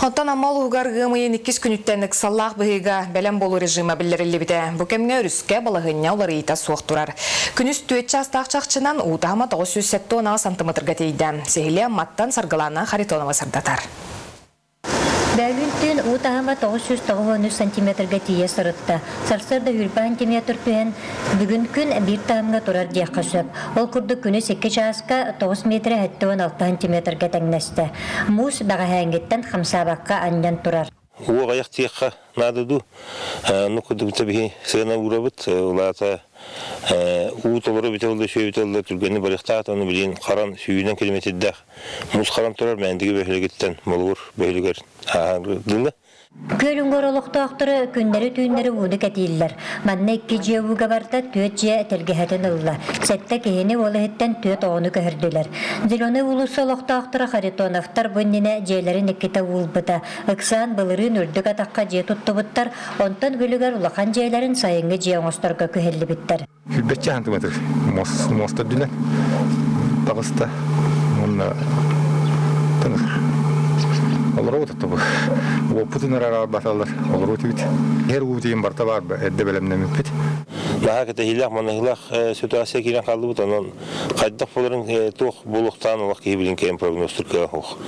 Оттон Амма улууһугар ыам ыйын иккис күнүттэн ыксаллаах быһыыга бэлэм буолуу режима биллэриллибитэ. Бу кэмҥэ өрүскэ балаһыанньа уларыйыыта суох турар. Күнүс түөрт чаастаах чахчынан уу таһыма 976 сантиметрга тиийдэ. Сиһилиэ Амматтан Саргылана Харитонова сырдатар. Бөөлүүн түүн уу таһыма 993 сантиметрга тиийэ сырытта. Сарсыарда сүүрбэ сантиметр түһэн, бүгүн күн биир таһымҥа турар диэххэ сөп. Ол курдук күнүс икки чааска 9 метрэ 76 сантиметрга тэҥнэстэ. Муус бэҕэһээҥҥиттэн хамсаабакка анньан турар. Уу аҕыйах диэххэ наада дуу. Ну курдук биһи сыана уурабыт. Улаата уу толору бүтэ ылла, үчүгэй бүтэ ылла, түргэнник барыахтаах, ону билигин харан сүүнэн километрдаах муус харан турар Мээндиги бөһүөлэгиттэн Болугур бөһүөлэгэр ааһан дылы. Күөл уҥуор олохтоохторо күннэри-түүннэри ууну кэтииллэр. Манна икки дьиэ ууга барда, түөрт дьиэ тэлгэһэтин ылла. Сэттэ киһини уол иһиттэн түөрт оҕону көһөрдүлэр. Зеленый уулусса олохтоохторо Харитоновтар бу иннинэ дьиэлэрин иккитэ уулбута. Ыксаан былырыын үрдүк атахха дьиэ туттубуттар, онтон күлүгэр улахан дьиэлэрин сайыҥҥы дьиэ оҥосторго күһэллибиттэр. Сүүрбэччэ сантиметр муоста үрдүнэн таҕыста. Уонна олоробут оттубу. Уоппутун эрэ баталлар олоруу этибит. Эр уу тиийэн барта баар эрдэ бэлэмнэммиппит. Наһаа кэтэһиилээх, маныһыылаах ситуация киирэн хааллыбыт. Онон хайдах буоларын туох буолуохтаан олох киһи билин кэм прогнозтур кыаҕа суох.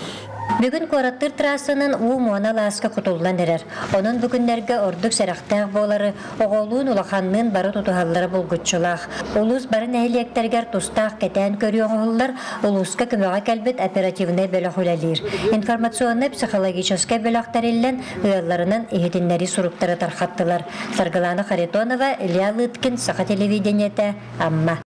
Бүгүн куораттыыр трассанан уу муона алааска кутуллан эрэр. Онон бу күннэргэ ордук сэрэхтээх буолары оҕолуун улаханныын бары тутуһаллара булгуччулаах. Улуус бары нэһилиэктэригэр тустаах кэтээн көрүү оҥоһуллар, улууска көмөҕө кэлбит оперативнай бөлөх үлэлиир. Информационнай-психологическай бөлөх тэриллэн, ыалларынан иһитиннэрии суруктары тархаттылар. Саргылана Харитонова, Илья Лыткин, Саха телевидениетэ, Амма.